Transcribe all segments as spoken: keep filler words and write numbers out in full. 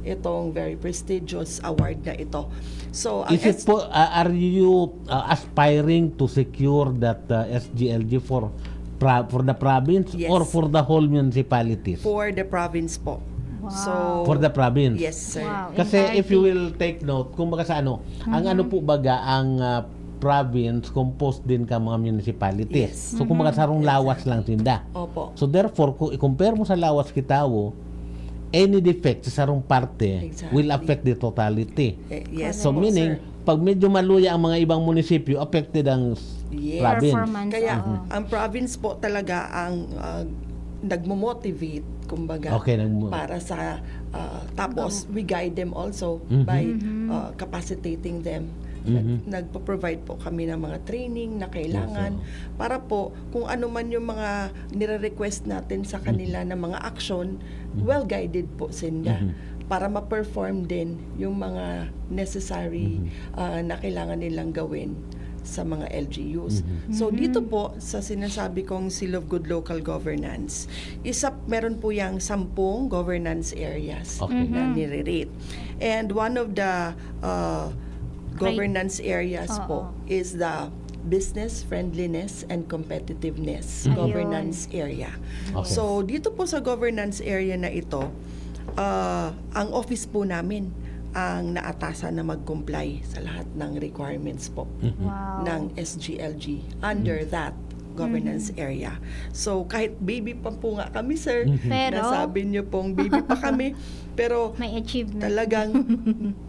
itong very prestigious award na ito. So, ang Is it S- po, uh, are you uh, aspiring to secure that uh, S G L G for pra- for the province Yes. or for the whole municipalities? For the province po. Wow. So, For the province? Yes, sir. Wow. Kasi if you Entirety. will take note, kung baga sa ano, ang ano po baga ang uh, province composed din ka mga municipalities. Yes. So kung baga sarong lawas lang tinda. Opo. So therefore, kung i-compare mo sa lawas ki tawo, any defect sa sarong parte Exactly. will affect the totality. Eh, yes So po, meaning, sir. Pag medyo maluya ang mga ibang munisipyo, affected ang Yes. province. Performance. Kaya Oo. ang province po talaga ang ah, nagmo-motivate, kumbaga, Okay, nagmo- para sa ah, tapos we guide them also Mhm. by Mhm. ah, capacitating them. Mhm. Nag- nagpo-provide po kami ng mga training na kailangan Yes, para po kung ano man yung mga nire-request natin sa kanila na mga action, well guided po sinda Mhm. para ma-perform din yung mga necessary Mhm. ah, na kailangan nilang gawin sa mga L G Us. Mhm. So Mhm. dito po sa sinasabi kong Seal of Good Local Governance, isa meron po yang sampung governance areas Okay. na Mhm. nire-rate. And one of the uh, governance areas Oo. po is the business friendliness and competitiveness Ayun. governance area. Okay. So dito po sa governance area na ito, ah, ang office po namin ang naatasan na mag-comply sa lahat ng requirements po Mhm. Wow. ng S G L G under that governance area. So kahit baby pa po nga kami, sir, Mhm. Pero nasabi niyo pong baby pa kami, pero may achievement. talagang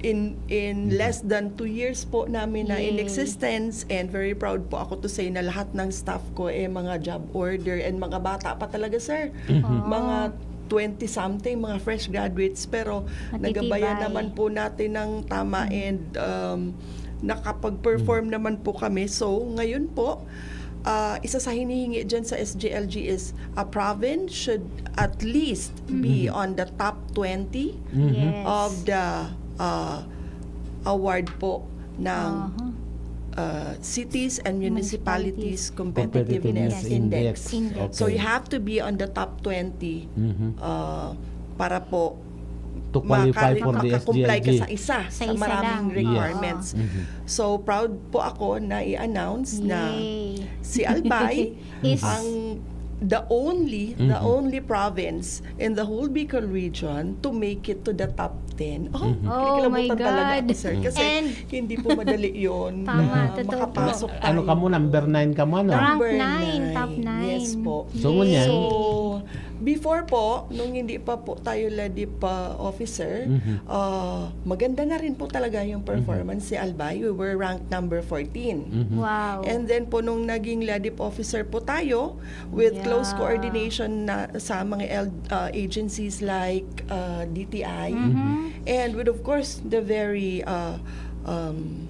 in in less than two years po namin na in Yay. existence, and very proud po ako to say na lahat ng staff ko eh mga job order and mga bata pa talaga, sir. Oo. Mga twenty something, mga fresh graduates, pero Matitibay. nagabayan naman po natin ng tama and um, nakapag-perform naman po kami. So ngayon po, ah, isa sa hinihingi dyan sa S G L G is a province should at least be on the top twenty Mhm. Yes. of the uh, award po ng Aha. uh, Cities and Municipalities Municipalities. Competitiveness Competitiveness Index. Index. Index. So Okay. you have to be on the top twenty Mhm. uh, para po To qualify makari- for the makakomply ka S G L G. sa isa Sa sa isa maraming lang. requirements. Mhm. So proud po ako na i-announce na Yay. si Albay Is- ang the only the Mhm. only province in the whole Bicol region to make it to the top ten. Oh, Mhm. Oh kinikilabutan my talaga God. ako, sir. Kasi And hindi po madali yun Tama, na totoo. makapasok tayo. Ano ka mo? Number nine ka mo, ano? Rank Number nine, top nine. Yes po. So, ngunyan? So, before po, nung hindi pa po tayo Ladip uh, officer, Mhm. uh, maganda na rin po talaga yung performance ni Albay. We were ranked number fourteen. Mhm. Wow. And then po, nung naging Ladip officer po tayo, with close Yeah. coordination na sa mga L, uh, agencies like uh, D T I, Mhm. and with, of course, the very uh, um,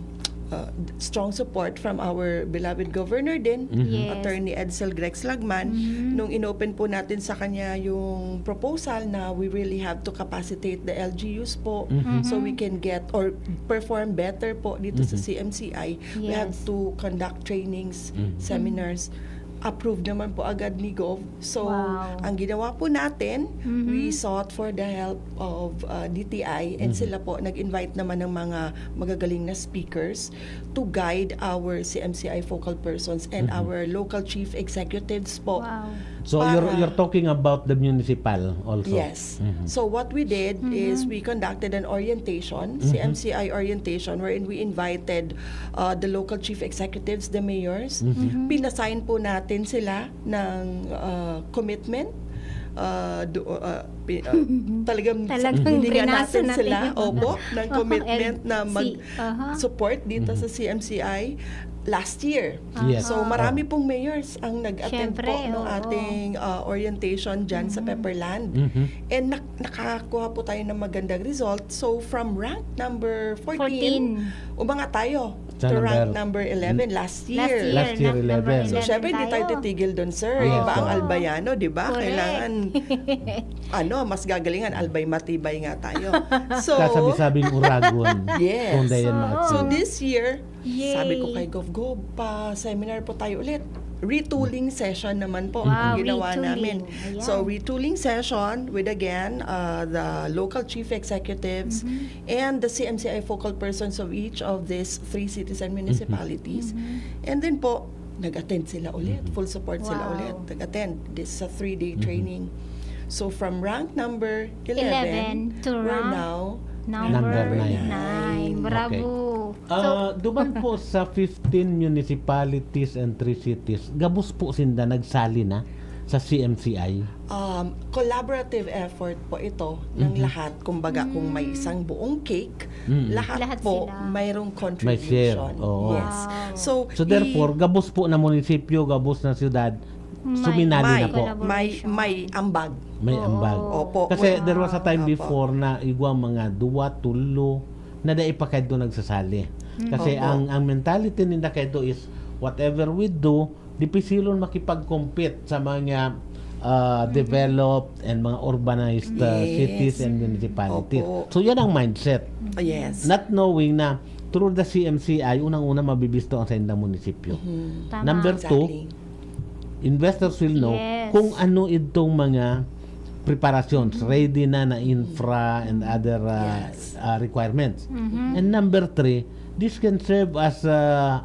uh, strong support from our beloved governor din, Mhm. Yes. Attorney Edsel Grex Lagman, Mhm. nung inopen po natin sa kanya yung proposal na we really have to capacitate the L G Us po Mhm. so we can get or perform better po dito sa Mhm. C M C I. We have Yes. to conduct trainings, Mhm. seminars. Approved naman po agad ni Gov. So, Wow. ang ginawa po natin, Mhm. we sought for the help of uh, D T I and Mhm. sila po nag-invite naman ng mga magagaling na speakers to guide our C M C I focal persons and Mhm. our local chief executives po. Wow. So you're Para- you're talking about the municipal also. Yes. Mhm. So what we did is we conducted an orientation, Mhm. C M C I orientation, wherein we invited uh, the local chief executives, the mayors. Mhm. Pinasign po natin sila ng uh, commitment. Uh, do, uh, pi- uh, talagang, Talagang binigyan prinaso natin natin sila yung mga opo, ng commitment na L C. Aha. mag-support dito Mhm. sa C M C I last year. Yes. So Ah. marami pong mayors ang nag-attend Siyempre, po ng oo. ating uh, orientation dyan sa Pepperland. Mhm. And nak- nakakuha po tayo ng magandang result. So from rank number fourteen, Fourteen. umangat tayo Sa to rank number- number eleven last year. Last year, Last year, rank number eleven. So, eleven syempre, hindi tayo tayo. titigil doon, sir. Yes, Iba ang oo. Albayano, di ba? Correct. Kailangan, ano, mas gagalingan, Albay Matibay nga tayo. So, Kasabi-sabing Uragon. Yes. Kung dayan Oo. maaksyon. So, this year, Yay. sabi ko kay Gov, Gov, pa-seminar po tayo ulit. retooling session naman po Wow, ang ginawa retooling. namin. Ayan. So, retooling session with, again, uh, the local chief executives Mhm. and the C M C I focal persons of each of these three cities and municipalities. Mhm. And then po, nag-attend sila ulit. Mhm. Full support sila Wow. ulit. Nag-attend. This is a three-day Mhm. training. So, from rank number eleven, Eleven to we're rank now Number Number nine. nine. Bravo. Ah, duman po sa fifteen municipalities and three cities, gabos po sinda nagsali na sa C M C I. Um, collaborative effort po ito ng Mhm. lahat. Kumbaga, kung may Mm. isang buong cake, Mm. lahat, Lahat po sila. mayroong May share, contribution. oo. Yes. Wow. So, So therefore, gabos po na munisipyo, gabos na syudad, May suminali may, na po. collaboration. may, may ambag. May Oo. ambag. Opo. Kasi Wow. there was a time Opo. before na igwa mga duwa, tulo, na dai pa kadto nagsasali. Mm. Kasi Opo. ang ang mentality ninda kadto is whatever we do, dipisilon makipag-compete sa mga ah, Mhm. developed and mga urbanized ah, Yes. cities and municipalities. Opo. So yan ang mindset. Yes. Not knowing na through the C M C I, unang-una mabibisto ang saindang munisipyo. Mhm. Tama. Number two, Exactly. investors will know Yes. kung ano itong mga preparations, Mhm. ready na na infra and other uh, Yes. uh, requirements. Mhm. And number three, this can serve as a,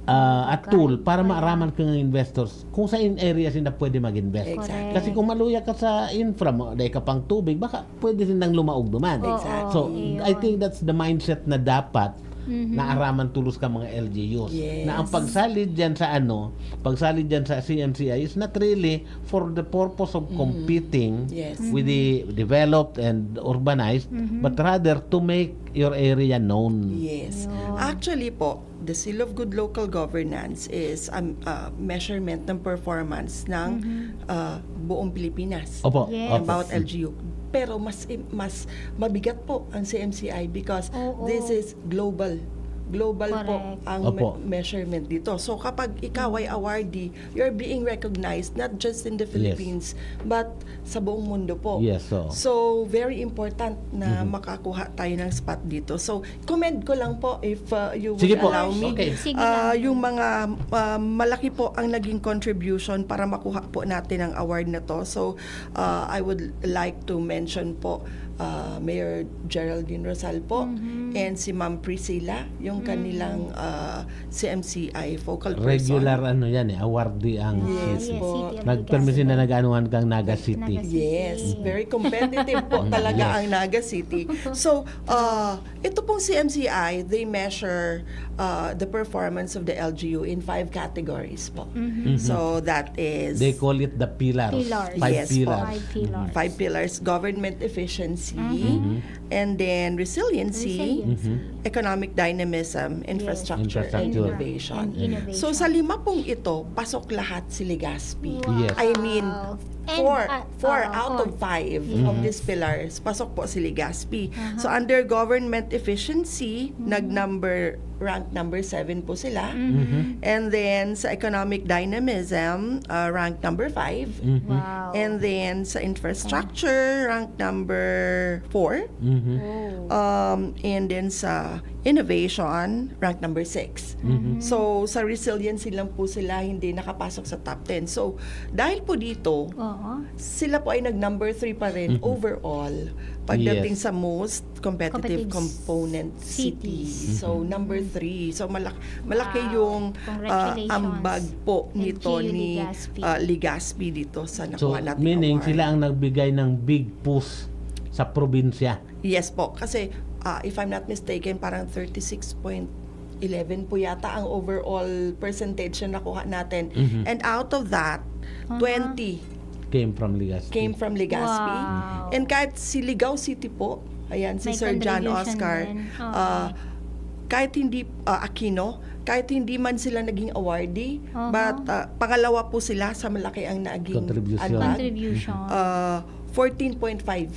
uh, a Guide tool para pala. maaraman ka ng investors kung sa in areas na pwede mag-invest. Exactly. Correct. Kasi kung maluya ka sa infra mo, dahil ka pang tubig, baka pwede silang lumaog duman. Oo, Exactly. So, iyon. I think that's the mindset na dapat Mhm. naaraman tulos ka mga L G Us. Yes. Na ang pagsalit dyan sa ano, pagsalit dyan sa C M C I is not really for the purpose of Mhm. competing Yes. with the developed and urbanized, Mhm. but rather to make your area known. Yes. Yun. Actually po, the Seal of Good Local Governance is a, a measurement ng performance ng Mhm. ah, buong Pilipinas. Opo. Yes. Opo. About L G U. Pero mas mas mabigat po ang C M C I because Oo. this is global. Global po Correct. ang Opo. me- measurement dito. So kapag ikaw ay awardee, you're being recognized not just in the Yes. Philippines but sa buong mundo po. Yes, so. So very important na Mhm. makakuha tayo ng spot dito. So commend ko lang po if uh, you would Sige po. allow me. Okay. Sige Ah, lang. Yung mga ah, malaki po ang naging contribution para makuha po natin ang award na to. So uh, I would like to mention po uh, Mayor Geraldine Rosal po Mhm. and si Ma'am Priscilla, yung Mm. kanilang uh, C M C I focal person. Regular ano yan eh, awardee ang Yes Ah, city. po. City of Nagpermi Legazpi. Sila nag-anuhan kang Naga Nag- City. Naga City. Yes, very competitive po Mm, talaga yes. ang Naga City. So, uh, ito pong C M C I, they measure uh, the performance of the L G U in five categories po. Mhm. Mhm. So, that is They call it the pillars. Pillars. Five Yes po. pillars. Five pillars. Five pillars: government efficiency, Mhm. Mhm. and then resiliency, Mhm. Resiliency. economic dynamism, Yes. infrastructure, Infrastructure. and innovation. And innovation. So sa lima pong ito, pasok lahat si Legazpi. Wow. Yes. I mean, And, four, ah, four ah, out four. of five Yes. of these pillars, pasok po si Legazpi. Aha. So under government efficiency, Mhm. nag-number, rank number seven po sila. Mhm. And then sa economic dynamism, uh, rank number five. Mhm. Wow. And then sa infrastructure, rank number four. Mhm. Oh. Um, and then sa innovation, rank number six. Mhm. So, sa resiliency lang po sila hindi nakapasok sa top ten. So, dahil po dito, Oo. sila po ay nag-number three pa rin Mhm. overall pagdating Yes. sa most competitive Competitive component cities. cities. So, Mhm. number three. So, malak- malaki Wow. yung ah, Congratulations. ambag po L G U nito ni Legazpi. ah, Legazpi dito sa So, nakuha nating meaning award. Sila ang nagbigay ng big push sa probinsya. Yes po, kasi ah, if I'm not mistaken, parang thirty-six point eleven po yata ang overall percentage na nakuha natin. Mhm. And out of that, Aha. twenty Came from Legazpi. came from Legazpi. Wow. And kahit si Ligao City po, ayan, si May Sir John contribution Oscar, din. Oo. ah, kahit hindi, ah, Aquino, kahit hindi man sila naging awardee, Aha. but ah, pangalawa po sila sa malaki ang naging Contribution. ambag. Contribution. Ah, fourteen point five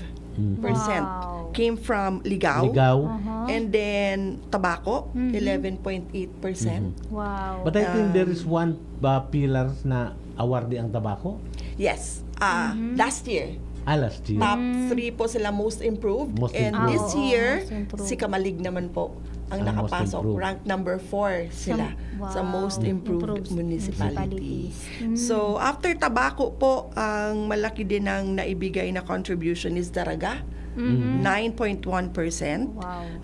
percent Mm. Wow. came from Ligao. Ligao. Aha. And then, Tabaco, Mhm. eleven point eight percent. Mhm. Wow. But I think there is Um, one uh, pillars na awardee ang Tabaco. Yes. Ah, Mhm. Last year, Ah, last year. top Mm. three po sila most improved. Most And improved. this Ah, oo, year, most improved. si Camalig naman po. ang nakapasok, rank number four sila sa most improved municipalities. So, after Tabaco po, ang malaki din ang naibigay na contribution is Daraga, nine point one percent,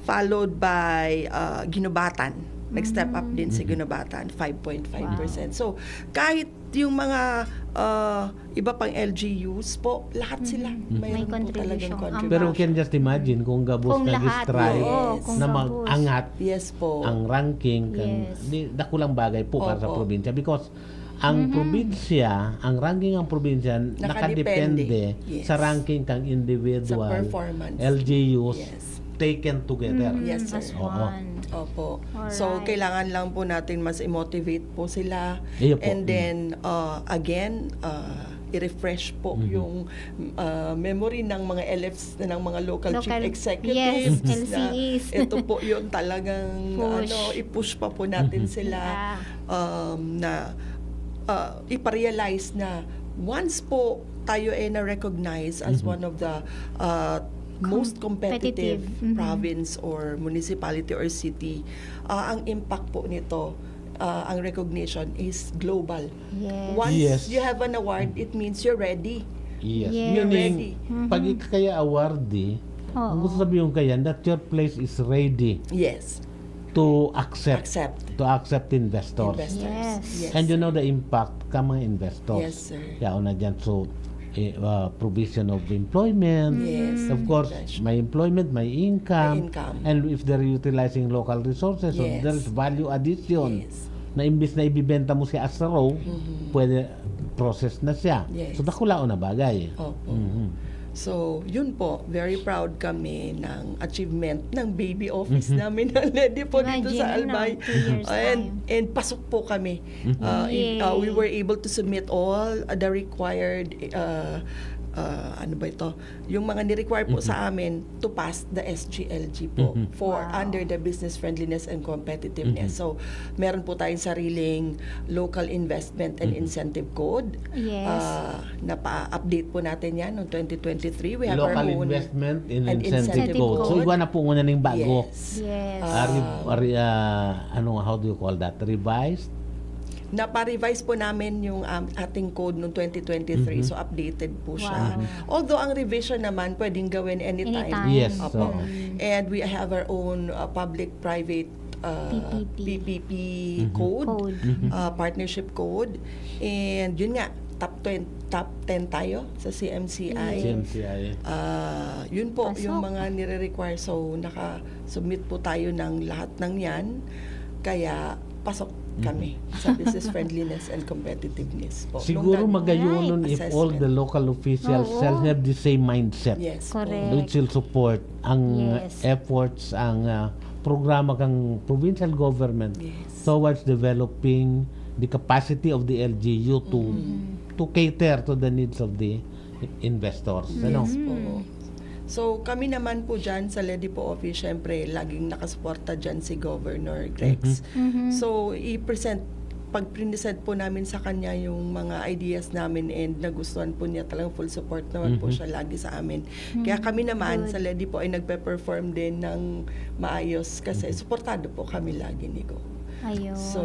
followed by, uh, Guinobatan. Nag-step up din si Guinobatan, five point five percent. So, kahit yung mga, uh, iba pang L G Us po, lahat sila mayroon po talagang contribution. Pero we can just imagine kung gabos na district na mag-angat ang ranking, kan, di, dakulang bagay po para sa probinsya because ang probinsya, ang ranking ng probinsya nakadepende sa ranking kang individual L G Us taken together. Yes, sir. Opo. So, kailangan lang po natin mas i-motivate po sila. And then, uh, again, uh, i-refresh po yung, uh, memory ng mga L Fs, ng mga local chief executives na ito po yung talagang, ano, i-push pa po natin sila, um, na, uh, ipa-realize na once po tayo ay na-recognize as one of the, uh, most competitive province or municipality or city, uh, ang impact po nito, uh, ang recognition is global. Once you have an award, it means you're ready. Yes. Meaning, pag ika kaya awardee, ang gusto sabihin kaya, that your place is ready to accept, to accept investors. And you know the impact ka mga investors. Yes, sir. Yaon na dyan. So, eh, uh, provision of employment. Of course, may employment, may income. And if they're utilizing local resources, so there is value addition. Na imbis na ibibenta mo si Asaro, pwede process na siya. So, dakulaon na bagay. Opo. So, yun po, very proud kami ng achievement ng baby office namin na lady po dito sa Albay. And, and pasok po kami. Uh, in- uh, we were able to submit all the required, uh, uh, ano ba ito? Yung mga ni-require po sa amin to pass the S G L G po for under the business friendliness and competitiveness. So, meron po tayong sariling local investment and incentive code. Yes. Uh, napa-update po natin yan noong twenty twenty-three. We have our own investment and incentive code. So, iba na po muna ning bago. Yes. Yes. Ah, re- ah, re- ah, ano, how do you call that? Revised? Napa-revise po namin yung, um, ating code noong twenty twenty-three. So, updated po siya. Although, ang revision naman, pwedeng gawin anytime. Yes, oo. And we have our own, uh, public-private, uh, P P P. P P P code, uh, partnership code. And yun nga, top twenty, top ten tayo sa C M C I. C M C I. Ah, yun po yung mga nire-require. So, naka-submit po tayo ng lahat ng yan. Kaya, pasok kami sa business friendliness and competitiveness po. Siguro magayon nun if all the local officials shall have the same mindset, which will support ang efforts, ang, ah, programa kang provincial government towards developing the capacity of the L G U to to cater to the needs of the investors. Ano? Yes po. So, kami naman po dyan sa Ledipo Office, syempre, laging nakasuporta dyan si Governor Grex. So, i-present, pag present po namin sa kanya yung mga ideas namin and nagustuhan po niya, talagang full support naman po siya lagi sa amin. Kaya kami naman sa Ledipo ay nagpe-perform din ng maayos kasi suportado po kami lagi ni Gov. Ayun. So,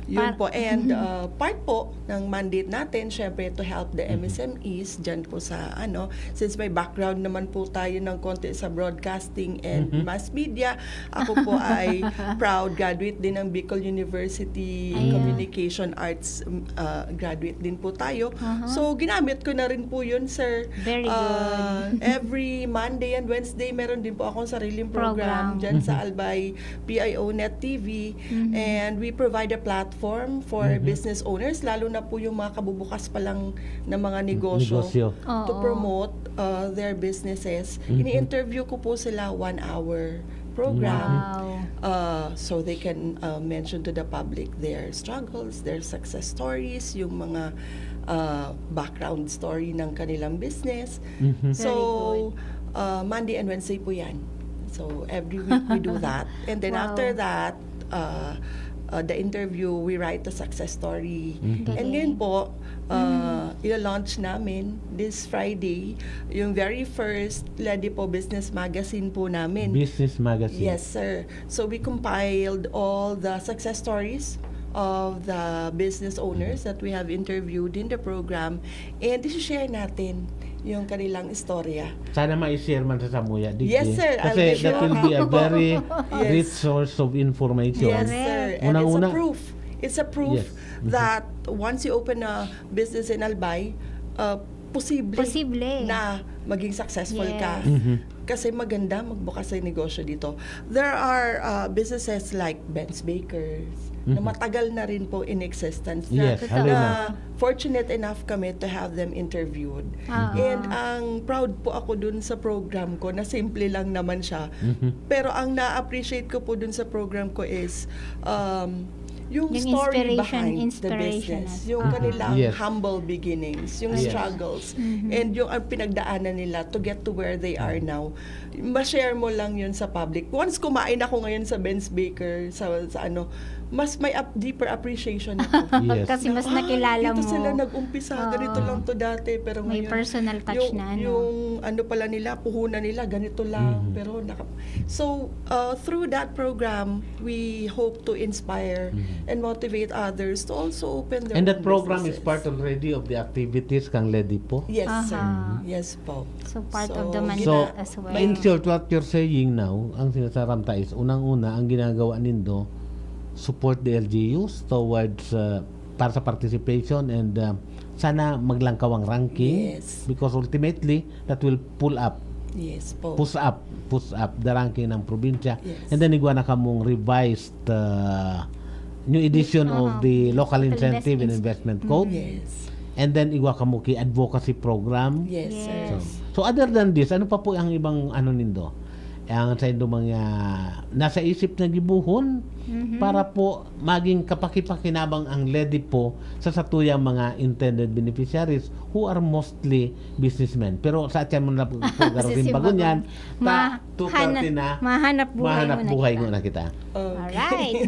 yun po. And, uh, part po ng mandate natin, syempre, to help the M S M Es dyan po sa, ano, since may background naman po tayo ng konti sa broadcasting and mass media, ako po ay proud graduate din ng Bicol University Communication Arts, uh, graduate din po tayo. So, ginamit ko na rin po yun, sir. Very good. Uh, every Monday and Wednesday, meron din po akong sariling program dyan sa Albay P I O Net T V. And we provide a platform for business owners, lalo na po yung mga kabubukas pa lang na mga negosyo, to promote, uh, their businesses. Ini-interview ko po sila, one hour program. Uh, so they can, uh, mention to the public their struggles, their success stories, yung mga, uh, background story ng kanilang business. So, uh, Monday and Wednesday po yan. So, every week we do that. And then after that, uh, uh, the interview, we write a success story. Mhm. And ngayon po, uh, ila-launch namin this Friday yung very first Ledipo Business Magazine po namin. Business Magazine. Yes, sir. So we compiled all the success stories of the business owners that we have interviewed in the program, and isi-share natin yung kanilang istorya. Sana ma-share man sa samuya, digdi. Yes, sir. I'll Kasi be that sure. will be a very Yes. rich source of information. Yes, sir. Correct. And it's a Unang-una proof. It's a proof Yes. Mhm. that once you open a business in Albay, uh, posible Posible. na maging successful ka. Yes. Mhm. Kasi maganda magbukas ng negosyo dito. There are, uh, businesses like Ben's Bakers na Mhm. matagal na rin po in existence na, Yes, Totoo. haloy na. na fortunate enough kami to have them interviewed. Ah. And ang proud po ako dun sa program ko na simple lang naman siya. Mhm. Pero ang na-appreciate ko po dun sa program ko is, um, yung Yung story inspiration, behind the inspirational. business. Yung Ah. kanilang Yes. humble beginnings, yung Yes. struggles, Mhm. and yung ang pinagdaanan nila to get to where they are now. Ma-share mo lang yun sa public. Once kumain ako ngayon sa Ben's Baker, sa, sa ano, mas may ap-, deeper appreciation ako. Yes. Kasi mas Na, "Ah, nakilala dito mo. sila nag-umpisa, Oo. ganito lang to dati, pero May ngayon, personal touch yung, na ano. yung ano pala nila, puhunan nila, ganito lang, Mhm. pero naka-" So, uh, through that program, we hope to inspire Mhm. and motivate others to also open their And own that program is businesses. part already of the activities kang Ledipo? Yes, sir. Aha. Yes po. So, part So, of the mandate gina-, as well. In short, what you're saying now, ang sinasabi ta is, unang-una, ang ginagawa nindo, support the L G Us towards, uh, para sa participation and, uh, sana maglangkaw ang ranking Yes. because ultimately, that will pull up, Yes po. push up, push up the ranking ng probinsya. Yes. And then, igwa na kamong revised, uh, new edition of Aha. the Local Local Incentive and Investments. Investment Code. Mm. Yes. And then, igwa kamo ki advocacy program. Yes, sir. Yes. So, so, other than this, ano pa po ang ibang ano nindo? Ang sa indo mga nasa isip na gibuhon Mhm. para po maging kapakipakinabang ang Ledipo sa satuyang mga intended beneficiaries who are mostly businessmen. Pero sa atyan mo na po, po, Kasi garo si rin bago Bago. niyan, ta, Ma-, tukar hana-, tin na, mahanap buhay mahanap muna buhay kita. muna kita. Okay. Alright.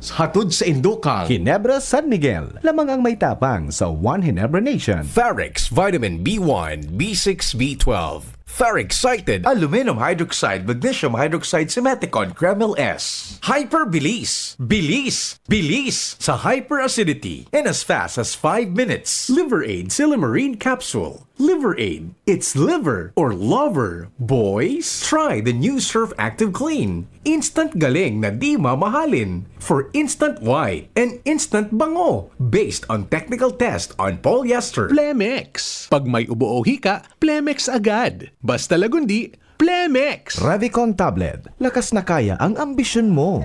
Hatod sa Indukal, Ginebra San Miguel, lamang ang may tapang sa One Ginebra Nation. Farex Vitamin B one, B six, B twelve. Farex Cited, Aluminum Hydroxide, Magnesium Hydroxide, Simeticone, Kremil S. Hyper Bilis. Bilis! Bilis! Sa hyperacidity in as fast as five minutes. Liver Aid Silymarin Capsule. Liver Aid. It's liver or lover, boys. Try the new Surf Active Clean. Instant galing na di mamahalin. For instant white and instant bango. Based on technical test on polyester. Plemex. Pag may ubo o hika, Plemex agad. Basta Lagundi, Plemex. Revicon Tablet. Lakas na kaya ang ambisyon mo.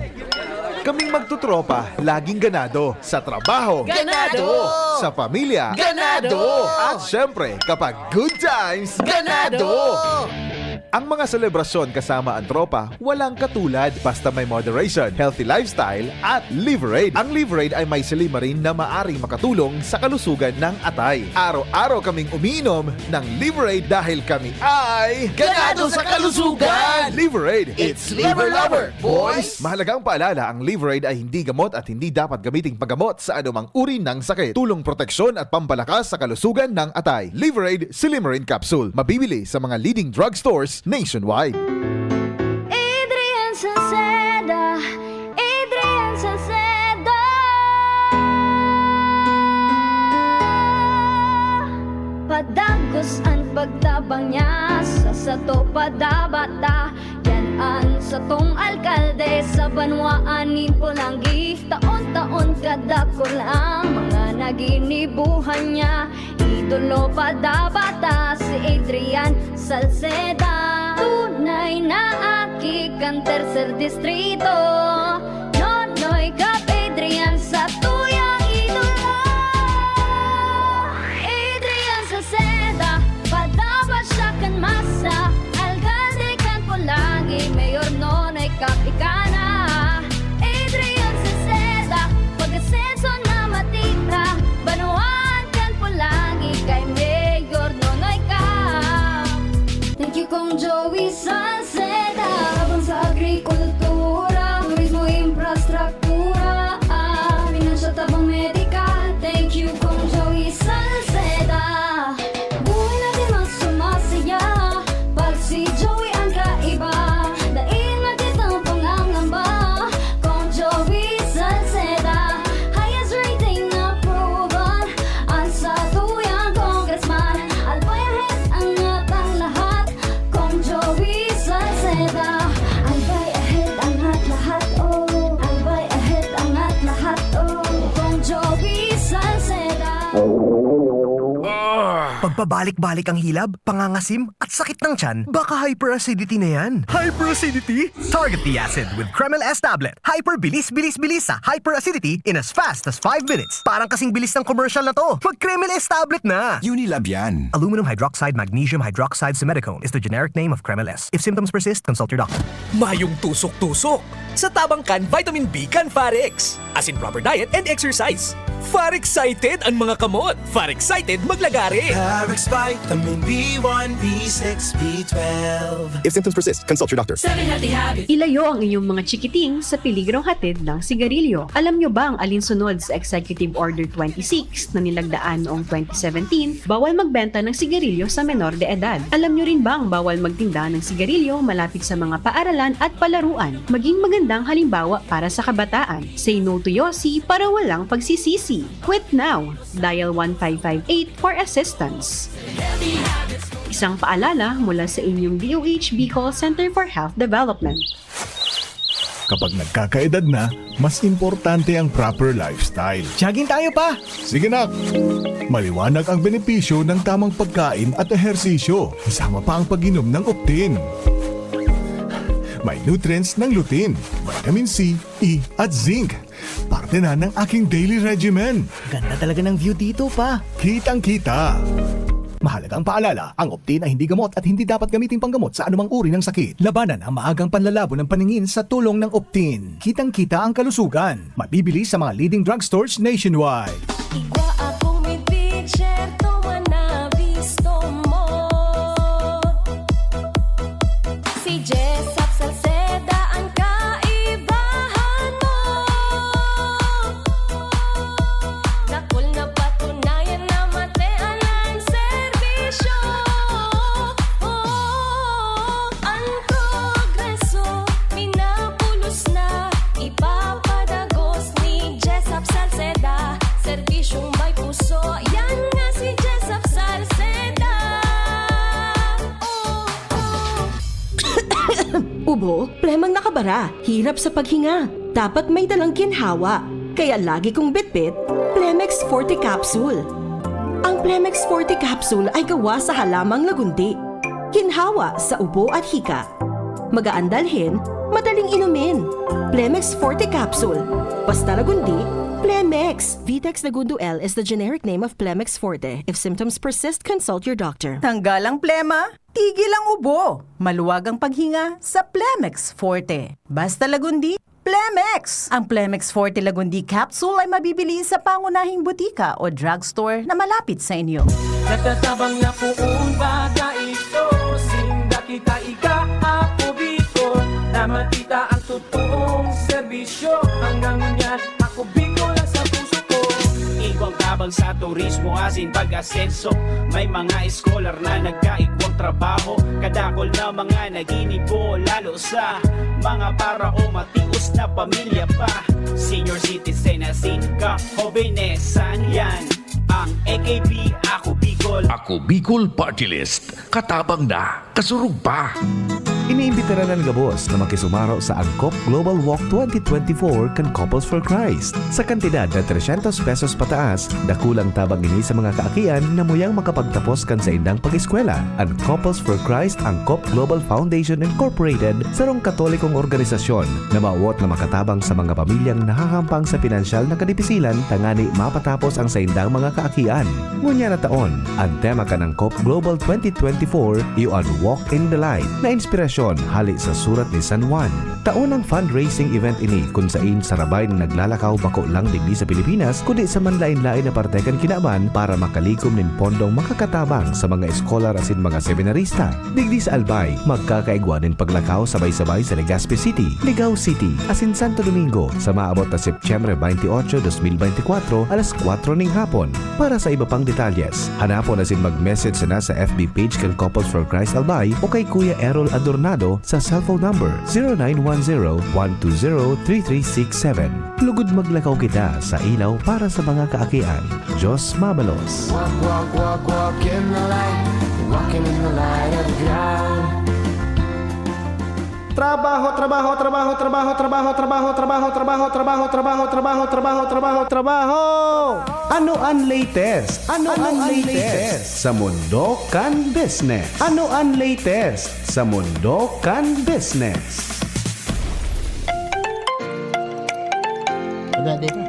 Kaming magtotropa, laging ganado. Sa trabaho, Ganado! Sa pamilya, Ganado! At syempre, kapag good times, Ganado! Ganado! Ang mga selebrasyon kasama ang tropa, walang katulad. Basta may moderation, healthy lifestyle, at Liver Aid. Ang Liver Aid ay may silymarin na maaring makatulong sa kalusugan ng atay. Araw-araw kaming umiinom ng Liver Aid dahil kami ay Ganado sa kalusugan! Liver Aid, it's Liver Lover, boys! Mahalagang paalala, ang Liver Aid ay hindi gamot at hindi dapat gamiting paggamot sa anumang uri ng sakit. Tulong proteksyon at pampalakas sa kalusugan ng atay. Liver Aid Silymarin Capsule. Mabibili sa mga leading drugstores nationwide. Adrian Salceda, Adrian Salceda. Padagos an pagtabang niya, sa sato padabata. Yan an satong alkalde sa banwaan nin Polangui. Taon-taon kadakul ang mga naginibuhan niya. Idolo padabata si Adrian Salceda. Tunay na aki kan Tercer Distrito. Nonoy Cap Adrian satuyang idolo. Adrian Salceda, padaba siya kan masa. Alkalde kan Polangui, Mayor Nonoy Cap ika na. Adrian Salceda, pag-asenso na matira. Banwaan kan Polangui kay Mayor Nonoy Cap. Thank you, Cong Joey Salceda. Tabang sa agrikultura, turismo, infrastructure. Pabalik-balik ang hilab, pangangasim, at sakit ng tiyan? Baka hyperacidity na yan. Hyperacidity? Target the acid with Kremel S tablet. Hyper bilis, bilis, bilis sa hyperacidity in as fast as five minutes. Parang kasing bilis ng commercial na to. Mag Kremel S tablet na! Unilab yan. Aluminum hydroxide magnesium hydroxide simethicone is the generic name of Kremel S. If symptoms persist, consult your doctor. Mayong tusok-tusok. Sa tabang kan vitamin B kan Farex. As in proper diet and exercise. Far excited an mga kamot. Far excited maglagari. Parex Vitamin B one, B six, B twelve. If symptoms persist, consult your doctor. Seven Healthy Habits. Ilayo ang inyong mga chikiting sa peligrong hatid ng sigarilyo. Alam nyo bang alinsunod sa Executive Order twenty-six na nilagdaan noong twenty seventeen, bawal magbenta ng sigarilyo sa menor de edad? Alam nyo rin bang bawal magtinda ng sigarilyo malapit sa mga paaralan at palaruan? Maging magandang halimbawa para sa kabataan. Say no to yosi para walang pagsisisi. Quit now! Dial one five five eight for assistance. Isang paalala mula sa inyong D O H Bicol Center for Health Development. Kapag nagkakaedad na, mas importante ang proper lifestyle. Jogging tayo, pa! Sige, nak! Maliwanag ang benepisyo ng tamang pagkain at ehersisyo, kasama pa ang pag-inom ng Optin. May nutrients ng lutein, vitamin C, E, at zinc. Parte na ng aking daily regimen. Ganda talaga ng view dito, pa. Kitang-kita. Mahalagang paalala, ang Optin ay hindi gamot at hindi dapat gamiting panggamot sa anumang uri ng sakit. Labanan ang maagang panlalabo ng paningin sa tulong ng Optin. Kitang-kita ang kalusugan. Mabibili sa mga leading drugstores nationwide. Igwa akong midbid, syerto man na bisto mo. Si Jessop Salceda ang kaibahan mo. Dakul na patunayan na matean ang serbisyo. Oh, ang progreso, minapulos na, ipapadagos ni Jessop Salceda. Serbisyong may puso, yan nga si Jessop Salceda. Oh, oh. Ubo, plemang nakabara, hirap sa paghinga. Dapat may dalang ginhawa. Kaya lagi kong bitbit, Plemex Forte Capsule. Ang Plemex Forte Capsule ay gawa sa halamang lagundi. Ginhawa sa ubo at hika. Magaan dalhin, madaling inumin. Plemex Forte Capsule. Basta lagundi, Plemex. Vitex Lagundo L is the generic name of Plemex Forte. If symptoms persist, consult your doctor. Tanggal ang plema, tigil ang ubo. Maluwag ang paghinga sa Plemex Forte. Basta lagundi, Plemex! Ang Plemex Forte Lagundi Capsule ay mabibili sa pangunahing butika o drugstore na malapit sa inyo. Natatabang na poon baga ito, sinda kita iga, Ako Bicol, na makita ang totoong serbisyo. Hanggang ngunyan, Ako Bicol ang sa puso ko. Igwang tabang sa turismo asin pag-asenso. May mga scholar na nagkaigwang trabaho. Kadakol na mga naginibo, lalo sa mga para o matios na pamilya pa. Senior citizen asin kahobenesan, yan ang A K B, Ako Bicol. Ako Bicol Party List. Katabang na, kasurog pa. Iniimbitaran an gabos na makisumaro sa Angkop Global Walk twenty twenty-four kan Couples for Christ. Sa kantidad na trescientos pesos pataas, dakulang tabang ini sa mga kaakian na muyang makapagtapos kan saindang pag-eskwela. An Couples for Christ Angkop Global Foundation Incorporated, sarong Katolikong organisasyon na mawot na makatabang sa mga pamilyang nahahampang sa pinansyal na kadipisilan tangani mapatapos ang saindang mga kaakian. Ngunyan na taon, an tema kan Angkop Global twenty twenty-four iyo an Walk in the Light, na inspirasyon hale sa surat ni San Juan. Taonang fundraising event ini kun sain sarabay na naglalakaw bako lang digdi sa Pilipinas, kundi sa manlaen-laen na parte kan kinaban para makalikom nin pondong makakatabang sa mga eskolar asin mga seminarista. Digdi sa Albay, magkakaigwa nin paglakaw sabay-sabay sa Legazpi City, Ligao City, asin Santo Domingo sa maabot na Setyembre twenty-eight, dos mil beintikwatro, alas kwatro ning hapon. Para sa iba pang detalyes, hanapon asin mag-message sana sa F B page kan Couples for Christ Albay o kay Kuya Errol Adornado sa cellphone number zero nine one zero, one two zero, three three six seven. Lugod maglakaw kita sa ilaw para sa mga kaakian. Diyos mabalos. Walk, walk, walk, walk in the light. Walking in the light of God. Trabaho, trabaho, trabaho, trabaho, trabaho, trabaho, trabaho, trabaho, trabaho, trabaho, trabaho, trabaho, trabaho, trabaho, trabaho. Ano ang latest? Ano ang latest sa mundo kan business? Ano ang latest sa mundo kan business? Ada, di ba?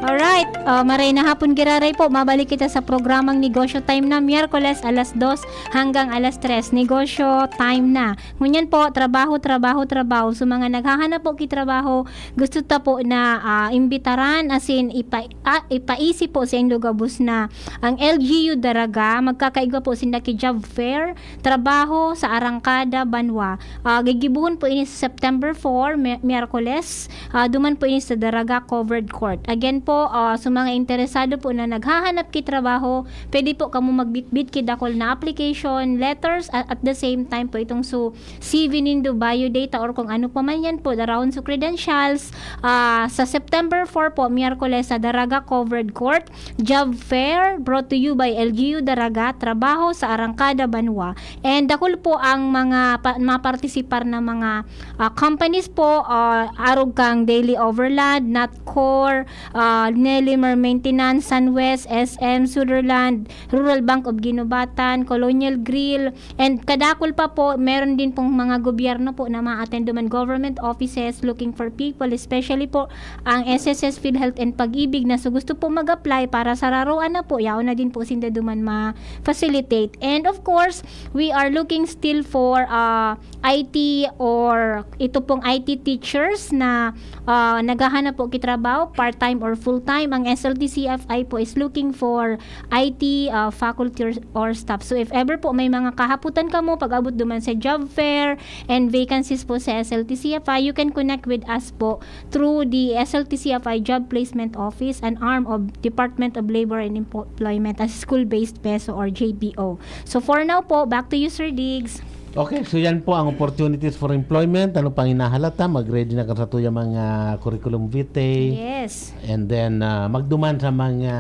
Alright, uh, maray na hapon giraray po. Mabalik kita sa programang Negosyo Time na Miyerkules alas dos hanggang alas tres. Negosyo Time na. Ngunyan po, trabaho, trabaho, trabaho. So mga naghahanap po ki trabaho, gusto ta po na ah, imbitaran, as in, ipa, ah, ipaisip po sa inyong gabos na ang L G U Daraga, magkakaigwa po sinda ki job fair, trabaho sa Arangkada, Banwa. Ah, gigibuhon po ini sa September four, Mi- Miyerkules. Ah, duman po ini sa Daraga Covered Court. Again po, ah, sa mga interesado po na naghahanap ki trabaho, pwede po kamo magbitbit ki dakul na application letters at at the same time po itong su C V nindo, bio data or kung ano pa man yan po, darahon su credentials. Ah, sa September four po, Miyerkules sa Daraga Covered Court, job fair brought to you by L G U Daraga, trabaho sa Arangkada, Banwa. And dakul po ang mga pa, mapartisipar na mga ah, companies po, ah, arog kang Daily Overland, Natcor, ah, Nelimer Maintenance, Sunwest, S M, Sutherland, Rural Bank of Guinobatan, Colonial Grill, and kadakul pa po, meron din pong mga gobyerno po na ma-attend duman, government offices looking for people, especially po ang S S S, PhilHealth and Pag-ibig na so gusto po mag-apply para sa raroan na po, yaon na din po sinda duman ma-facilitate. And of course, we are looking still for uh, I T or ito pong I T teachers na uh, naghahanap po kitrabaho, part-time or full-time. Ang S L T C F I po is looking for I T uh, faculty or, or staff. So if ever po may mga kahaputan kamo pag-abot duman sa job fair and vacancies po sa S L T C F I, you can connect with us po through the S L T C F I Job Placement Office, an arm of Department of Labor and Employment as school-based PESO or J P O. So for now po, back to you, Sir Diggs. Okay, so yan po ang opportunities for employment. Ano pang hinahalata? Mag-ready na kan satuyang mga curriculum vitae. Yes. And then, ah, magduman sa mga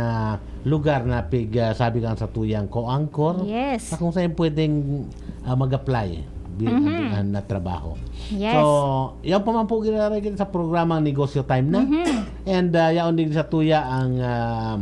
lugar na pig, ah, sabi kan satuyang COAMCOR. Yes. Sa kung saan pwedeng ah, mag-apply bi- Mhm. ah, na trabaho. Yes. So, yan pa man po giraray kita sa programang Negosyo Time na. Mhm. And ah, yaon din satuya ang um,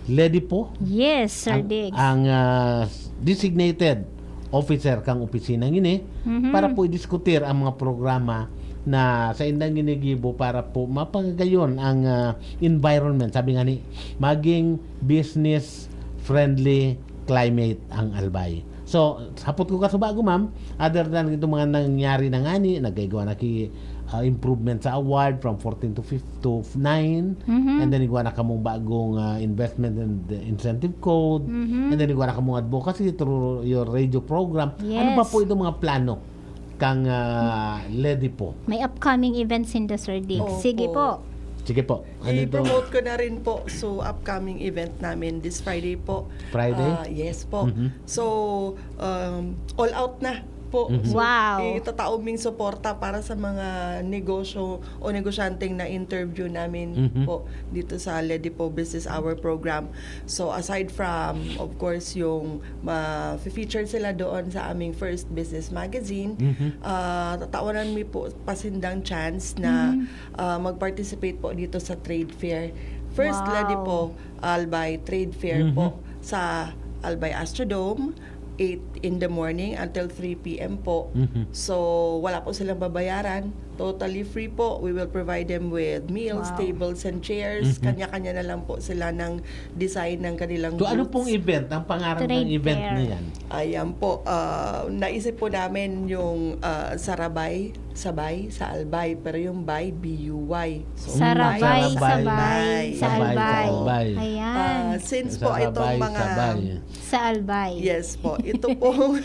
LEDIPO. Yes, Sir ang, Diggs. ang ah, designated officer kang opisina ngini Mhm. para po idiskutir ang mga programa na sa indang ginigibo para po mapangagayon ang ah, environment. Sabi nga ni, maging business friendly climate ang Albay. So, hapot ko kasubago, ma'am, other than itong mga nangyari na ngani, nagkaigwa na ki ah, improvement sa award from fourteen to fifth to nine, Mhm. and then igwa na kamong bagong ah, investment and incentive code, Mhm. and then igwa na kamong advocacy through your radio program. Ano Yes. pa po itong mga plano kang ah, LEDIPO? May upcoming events in the Sir Diggs. Opo. Sige po. Sige po. Ano ito? I-promote ko na rin po. So, upcoming event namin this Friday po. Friday? Ah, yes po. Mhm. So, um, all out na po. Mhm. So, Wow. itataong ming suporta para sa mga negosyo o negosyanteng na interview namin Mhm. po dito sa LEDIPO Business Hour Program. So, aside from, of course, yung ma-feature sila doon sa aming first business magazine, Mhm. ah, tatawanan mi po pasindang chance na Mhm. ah, mag-participate po dito sa trade fair. First Wow. LEDIPO Albay Trade Fair Mhm. po sa Albay Astrodome, eight in the morning until three p.m. po. Mhm. So, wala po silang babayaran. Totally free po. We will provide them with meals, Wow. tables, and chairs. Mhm. Kanya-kanya na lang po sila ng design ng kanilang So, ano booths. Pong event? Ang pangalan Trade ng event fair. na yan? Ayan po. Ah, naisip po namin yung ah, Sarabay, Sabay, sa Albay, pero yung by, B U Y. So, Sarabay, Sarabay. Sabay, sa Sabay, Albay. Albay. Ayan. Ah, since po itong Sarabay, mga... Sabay. Sa Albay. Yes po. Ito pong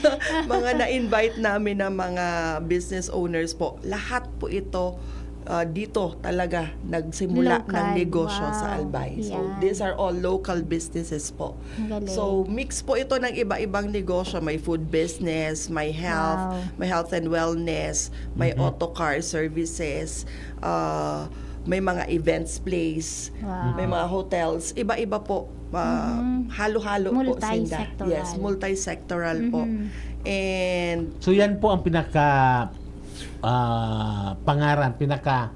mga na-invite namin na mga business owners po, lahat po ito ah, dito talaga nagsimula Local. ng negosyo sa Wow. Albay. So, Yan. these are all local businesses po. Ang galing. So, mix po ito ng iba-ibang negosyo. May food business, may health, Wow. may health and wellness, may Mhm. auto car services, ah, may mga events place, Wow. may mga hotels, iba-iba po. Ah, Mhm. Halo-halo po sinda. Multi-sectoral. Yes, multi-sectoral po. Mhm. And So yan po ang pinaka ah, pangaran, pinaka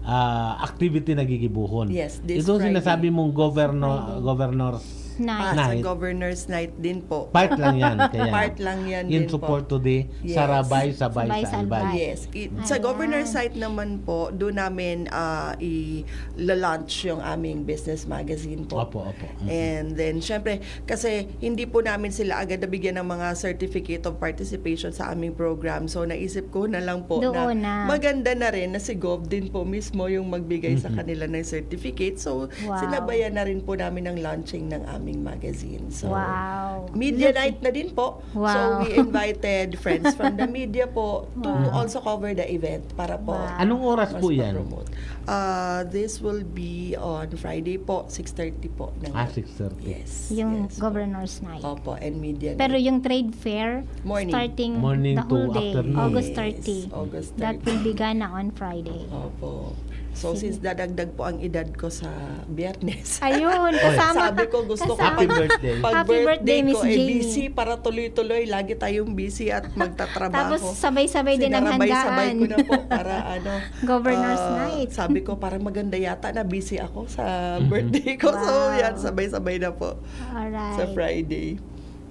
ah, activity na gigibuhon. Yes, this Itong Friday. Sinasabi mong governor, Friday. governor's Night. Ah, sa night. Governor's Night din po. Part lang yan. Kaya Part lang yan in din support po. Today, Yes. Sarabay, Sabay, Sabay, Salbay. Salbay. Yes. It, sa Ayan. Governor's Night naman po, doon namin ah, i-launch yung aming business magazine po. Opo, opo. Mm. And then, syempre, kasi hindi po namin sila agad nabigyan ng mga certificate of participation sa aming program. So, naisip ko na lang po Doon na, na. maganda na rin na si Gov din po mismo yung magbigay sa Mhm. kanila ng certificate. So, Wow. sinabayan na rin po namin ang launching ng aming magazine. So, Wow. media night na din po. Wow. So, we invited friends from the media po to Wow. also cover the event para po Wow. Anong oras mas po yan? ma-promote. Ah, this will be on Friday po, six thirty po. Ng, Ah, six thirty. Yes. Yung Yes po. Governor's Night. Opo, and media Pero night. Yung trade fair, Morning. Starting Morning the whole to day, afternoon. August Yes, thirty. August That thirty. Will be gana on Friday. Opo. So, Sige. Since dadagdag po ang edad ko sa Biyernes. Ayun, Kaya kasama sabi ka- ko, gusto ko kasama- Happy pag, birthday. pag Happy birthday, birthday Miss ko, eh, Jamie. Busy para tuloy-tuloy. Lagi tayong busy at magtatrabaho. Tapos sabay-sabay din ang Sinarabay-sabay handaan. Ko na po para ano, Governor's ah, Night. Sabi ko, parang maganda yata na busy ako sa Mhm. birthday ko. So, Wow. Yan, sabay-sabay na po Alright. Sa Friday.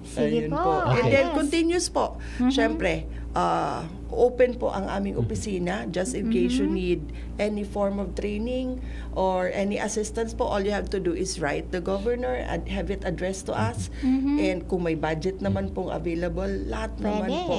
Sige Ayun po. po. And Okay. then, Yes. Continuous po. Mhm. Siyempre, ah, open po ang aming Mhm. opisina just in case you Mhm. need any form of training or any assistance po. All you have to do is write the governor and have it addressed to us. Mhm. And kung may budget naman pong available, lahat naman Pwede. Po,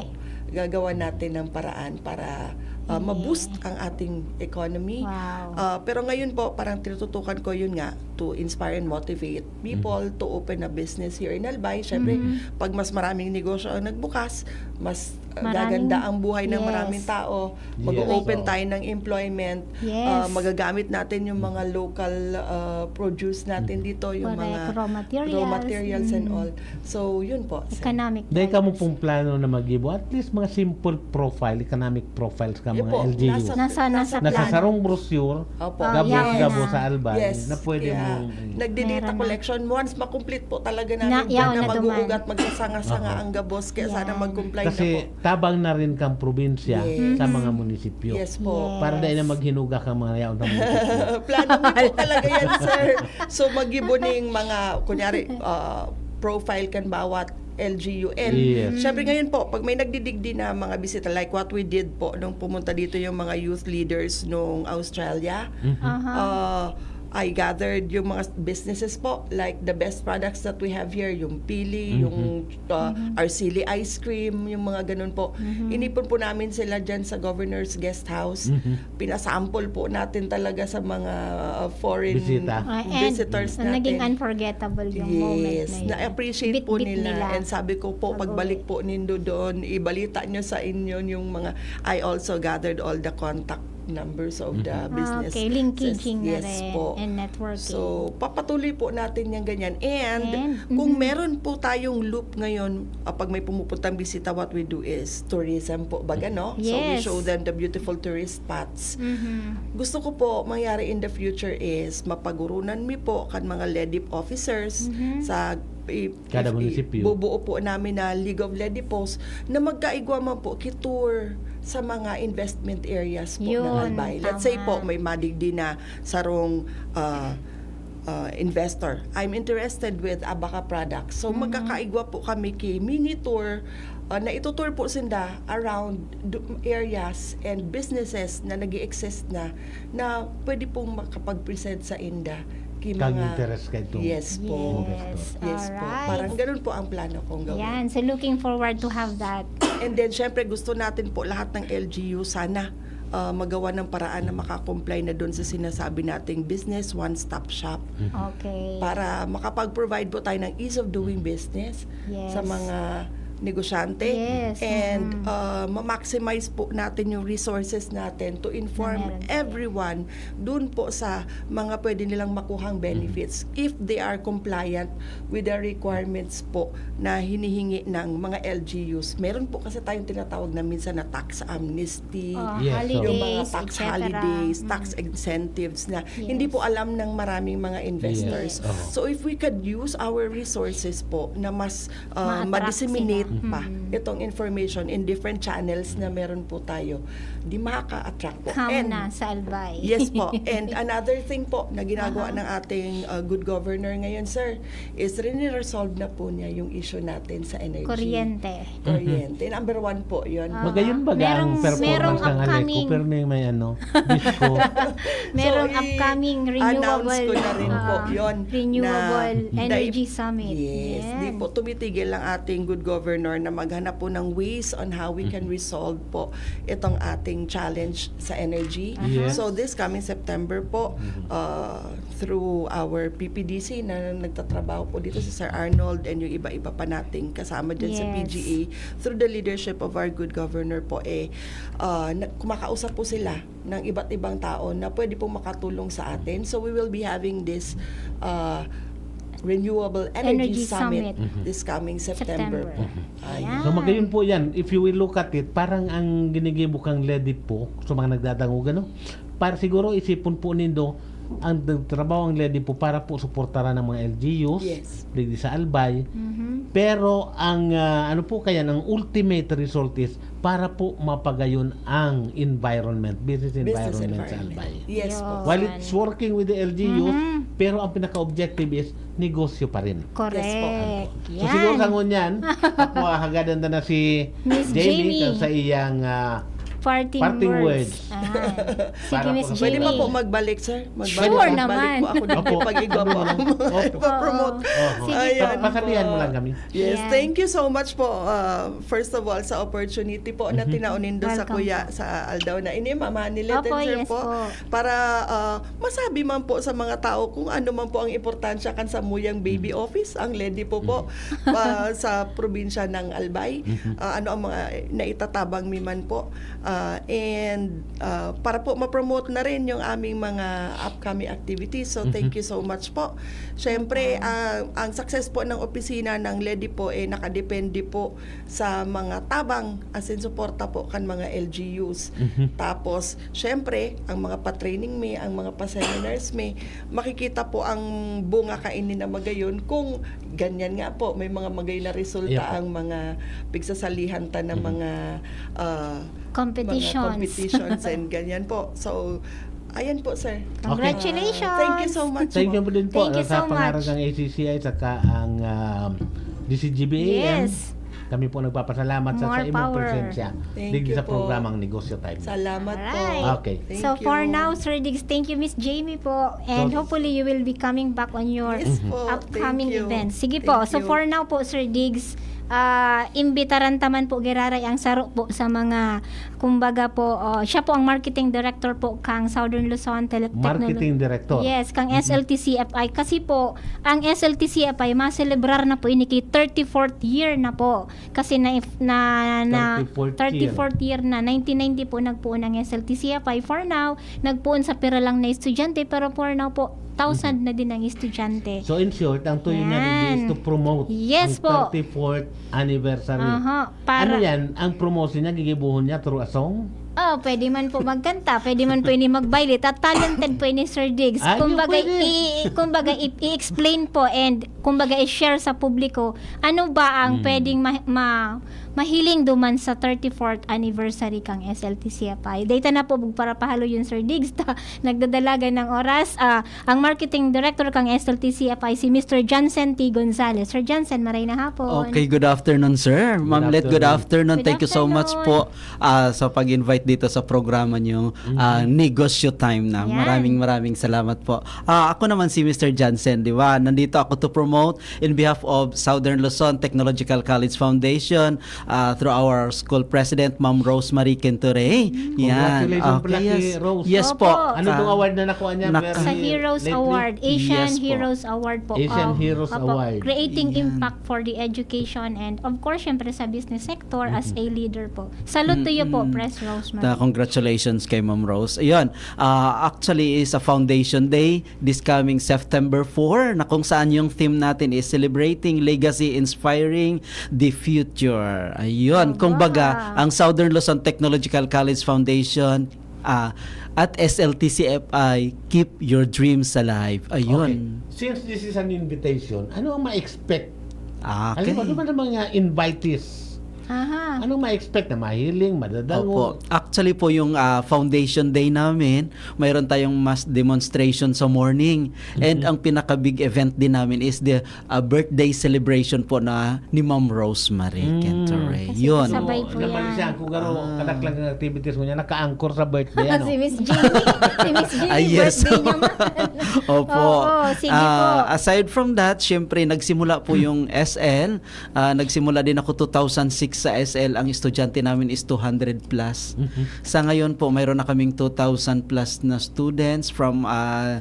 gagawa natin ng paraan para ah, Yeah. ma-boost ang ating economy. Wow. Ah, pero ngayon po, parang tinututukan ko yun nga, to inspire and motivate people to open a business here in Albay. Siyempre, Mhm. pag mas maraming negosyo ang nagbukas, mas ah, Maraming- gaganda ang buhay ng Yes. maraming tao. Yes. Mag-open Oo. Tayo ng employment. Yes. Ah, magagamit natin yung mga local ah, produce natin Mhm. dito, yung Correct. mga Raw materials. raw materials and Mm. all. So, yun po. Sen. Economic Dahil kamo drivers. Pong plano na mag-ibo, at least mga simple profile, economic profile ka Yun mga po, L G Us. nasa- Nasa, nasa Nasa plan. Nakasarong brochure, Opo. Ah, gabos, yan gabos na. sa Albay, Yes, na pwede kaya mong... nagdi-data Meron na. Collection. Once ma-complete po talaga Na, namin yaw dyan na na duman. Mag-uugat, magsasanga-sanga Aha. Ang gabos kaya Yan. Sana mag-comply Kasi na po. Tabang na rin kang probinsya Yes. sa mga munisipyo. Yes po. Yes. Para dahil na maghinuga kang mga yaon ng munisipyo. Plano mo po talaga yan, sir. So, mag-ibo ning mga, kunyari, uh, profile kan bawat L G U. And Yes. syempre ngayon po, pag may nagdidigdi na mga bisita, like what we did po nung pumunta dito yung mga youth leaders nung Australia, Mhm. Aha. uh, I gathered yung mga businesses po, like the best products that we have here, yung pili, Mhm. yung uh, Arcili ice cream, yung mga ganun po. Mhm. Inipon po namin sila dyan sa Governor's Guest House. Mhm. Pinasample po natin talaga sa mga uh, foreign Bisita. Ah, and visitors ang naging natin. Unforgettable yung moment Yes, na yun. na-appreciate po Bitbit nila. nila. And sabi ko po, Pag-uwi. Pagbalik po nindo doon, ibalita nyo sa inyo yung mga, I also gathered all the contact numbers of the Mhm. Ah, business. okay. Linkaging na Yes rin po. And networking. So, papatuloy po natin yan ganyan. And, And, kung mhm. meron po tayong loop ngayon, ah, pag may pumupuntang bisita, what we do is tourism po, baga, no? So, we Yes. show them the beautiful tourist spots. Mhm. Gusto ko po mangyari in the future is mapagurunan mi po kan mga LEDIP officers Mhm. sa i- Kada i- munisipyo. Bubuo po namin na League of LEDIPOs na magkaigwa man po ki-tour sa mga investment areas po ng Yun, Albay. Let's say tama. Po, may madigdi na sarong ah, ah, investor. I'm interested with Abaca products. So, Mhm. magkakaigwa po kami ki mini tour ah, na itutour po sinda around do- areas and businesses na nag exist na na pwede pong makapag-present sa inda ki Kang mga interest ka itong Yes po. Yes. Investor. Yes po. Alright. Parang ganun po ang plano kong gawin. Yan. So, looking forward to have that. And then, syempre, gusto natin po lahat ng L G U sana ah, magawa ng paraan na makakomply na doon sa sinasabi nating business one-stop shop. Okay. Para makapag-provide po tayo ng ease of doing business Yes. sa mga negosyante. Yes, And mm-mm. uh, ma-maximize po natin yung resources natin to inform Na meron. Everyone doon po sa mga pwede nilang makuhang benefits if they are compliant with the requirements po na hinihingi ng mga L G Us. Meron po kasi tayong tinatawag na minsan na tax amnesty, Oh, Yes, so- yung mga holidays, tax et cetera. holidays, Mm. tax incentives na Yes. hindi po alam ng maraming mga investors. Yes, oo. So if we could use our resources po na mas uh, Ma-attract ma-disseminate pa Mm. itong information in different channels na meron po tayo, di makaka-attract po. Come And na sa Albay. Yes po. And another thing po na ginagawa Aha. ng ating uh, good governor ngayon, sir, is rini-resolve na po niya yung issue natin sa energy. Kuryente. Kuryente. Number one po yun. Ah. Magayon ba ang Merong- performance merong ng Aleco? upcoming- Pero may, may ano, disco. Merong So, upcoming i-announce renewable, ko na rin po ah, yun renewable na energy dai- summit. Yes, Yan. di po tumitigil ang ating good governor na maghanap po ng ways on how we can resolve po itong ating challenge sa energy. Yes. So this coming September po, uh, through our P P D C na nagtatrabaho po dito si Sir Arnold and yung iba-iba pa nating kasama dyan sa Yes. P G A, through the leadership of our good governor po, eh, uh, na- kumakausap po sila ng iba't ibang tao na pwede pong makatulong sa atin. So we will be having this uh, Renewable Energy, Energy Summit, Summit. this coming September, September. po. Ayan. Ayan. So magayon po yan. If you will look at it, parang ang ginigibo kang LEDI po sa mga nagdadangog, ano? Para siguro isipon po nindo, ang trabaho ang LEDI po para po suportaran ng mga L G Us, Yes. digdi sa Albay. Mhm. Pero ang ah, ano po kaya, ang ultimate result is para po mapagayon ang environment, business Business environment, sa environment. Albay. Yes po. Yun. While it's working with the L G Us, Mhm. pero ang pinaka-objective is negosyo pa rin. Correct. So Yan. siguro sa ngunyan, ako hagadan na si Miss Jamie, Jamie. Sa iyang ah, Parting, Parting words. words. Ah. Sige, Para Miss po sa Pwede Jamie. pa po magbalik, sir? Magbalik, Sure magbalik naman. po ako dito. Opo. Pag-igwa po ako. Opo. Ipapromote. Oo. Oho. Sige Ayan po. Pa- pasabihan mo po. lang kami. Yes, Ayan. Thank you so much po. Uh, first of all, sa opportunity po na Mhm. tinaon nindo sa Welcome kuya, po. sa aldaw na ini, Ma'am Hanilete, Opo, sir yes po, po. para uh, masabi man po sa mga tao kung ano man po ang importansya kan samuyang baby office, ang LEDI po po, pa, sa probinsya ng Albay. Mhm. Uh, ano ang mga naitatabang mi man po. Uh, and uh, para po ma-promote na rin yung aming mga upcoming activities. So, thank Mhm. you so much po. Siyempre, uh, ang success po ng opisina ng LEDI po, eh, nakadepende po sa mga tabang, as in suporta po kan mga L G Us. Mhm. Tapos, syempre, ang mga pa-training mi, ang mga pa-seminars mi, makikita po ang bunga kaini na magayon kung ganyan nga po, may mga magayon na resulta Iya po. ang mga pigsasalihan ta na Mhm. mga ah, Competitions. mga competitions and ganyan po. So, ayan po, sir. Congratulations. Thank you so much Thank po. you po din po Thank you sa so pangaran much. ng A C C I at saka ang um, D C G B A M. Yes. Kami po nagpapasalamat sa, sa More imong power. presensya Thank digdi you sa po. programang Negosyo Time. Salamat po. Alright. Okay. Thank So you. For now, Sir Diggs, thank you, Miss Jamie po. And So- hopefully you will be coming back on your Yes po. Thank upcoming you. events. Sige Thank po. So you. For now po, Sir Diggs, ah, imbitaran ta man po giraray ang saro po sa mga, kumbaga po, oh, siya po ang marketing director po kang Southern Luzon Tele- Technolo- Marketing director. Yes, kang Mhm. S L T C F I. Kasi po, ang S L T C F I, maselebrar na po ini ki thirty-fourth year na po. Kasi na, na, na Thirty-fourth year. thirty-fourth year na, nineteen ninety po nagpoon ang S L T C F I. For now, nagpoon sa pira lang na estudyante, pero for now po, thousand na din ang estudyante. So in short, ang tuyo niya Yan. is to promote Yes ang po. thirty-fourth anniversary. Aha, para Ano yan? Ang promotion niya, gigibuhon niya through a song? Oh, pwede man po magkanta, pwede man po ini mag-baile. At talented po ini, Sir Diggs. Ah, yun Kumbaga, pwede. i, kumbaga, i, i-explain po and kumbaga, i-share sa publiko ano ba ang Hmm. pwedeng ma, ma, mahiling duman sa thirty-fourth anniversary kang S L T C F I. Data na po, magparapahalo yun, Sir Diggs. Ta, nagdadalagan ng oras. Ah, ang marketing director kang S L T C F I, si Mister Johnson T. Gonzalez. Sir Johnson, maray na hapon. Okay, good afternoon, sir. Good Ma'am Let, good afternoon. Afternoon. Good Thank you so much afternoon. Po ah, sa pag-invite dito sa programa niyo, ah, Negosyo Time na. Yan. Maraming maraming salamat po. Ah, ako naman si Mister Johnson, di ba? Nandito ako to promote in behalf of Southern Luzon Technological College Foundation, ah, through our school president, Ma'am Rosemary Quinture. Yan. Congratulations Okay, pala kay yes. Rose. Yes Opo. po. Ano Ah, itong award na nakuha niya? Naka- Sa Very Heroes lately? Award, Asian Yes po. Heroes Award po. Asian Oh, Heroes opo. Award. Creating Yan. Impact for the Education and of course, syempre sa business sector as a leader po. Salute to you po, Mm-mm. Pres Rosemary. Na congratulations kay Ma'am Rose. Ayun, ah, actually is a foundation day this coming September four na kung saan yung theme natin is celebrating legacy, inspiring the future. Ayun, Aba. Kumbaga, ang Southern Luzon Technological College Foundation ah, at S L T C F I, keep your dreams alive. Ayun. Okay. Since this is an invitation, ano ang ma-expect Ah, Alam mo, okay. Duman ang mga invitees. Aha. Anong ma-expect na mahiling, Opo. madadangog? Actually po, yung ah, foundation day namin, mayroon tayong mass demonstration sa morning. And ang pinaka-big event din namin is the ah, birthday celebration po na ni Ma'am Rosemary Mm. Kentoray. Kasi Yun. kasabay po Nabalitaan yan. ko, garo, Ah. kadaklang activities mo niya, naka-anchor sa birthday, ano? Si Miss Jeannie. Si Miss Jeannie, Ah, yes. Birthday niya man. Opo. Oo, sige po. Ah, aside from that, syempre, nagsimula po yung S L. Ah, nagsimula din ako two thousand six sa S L. Ang estudyante namin is two hundred plus. Mhm. Sa ngayon po, mayroon na kaming two thousand plus na students from ah,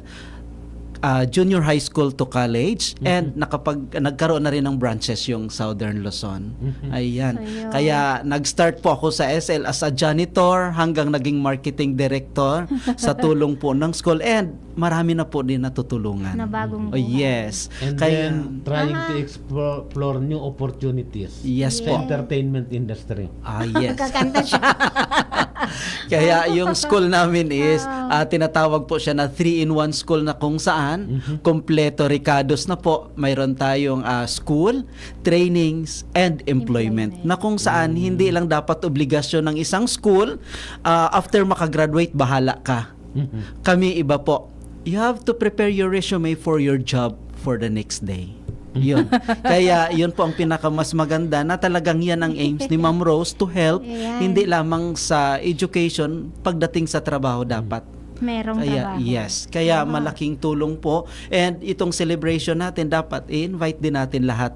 ah, junior high school to college. And nakapag, nagkaroon na rin ng branches yung Southern Luzon. Mhm. Ayan. So, yun. Kaya nag-start po ako sa S L as a janitor hanggang naging marketing director sa tulong po ng school. And marami na po din natutulungan. Na bagong Oh, buhay. yes. And Kaya, then, trying to Aha. explore, explore new opportunities yes sa po. Yes. Entertainment industry. Ah, yes. Kakanta siya. Kaya yung school namin is Wow. ah, tinatawag po siya na three-in-one school, na kung saan Mhm. kompleto rekados na po. Mayroon tayong ah, school, trainings, and employment, Employment. na kung saan hindi lang dapat obligasyon ng isang school, ah, after makagraduate, bahala ka. Mhm. Kami iba po, you have to prepare your resume for your job for the next day. Yun. Kaya yun po ang pinakamas maganda, na talagang yan ang aims ni Ma'am Rose, to help Ayan. hindi lamang sa education, pagdating sa trabaho dapat. Merong Kaya, trabaho. yes. Kaya Aha. malaking tulong po. And itong celebration natin, dapat i-invite din natin lahat.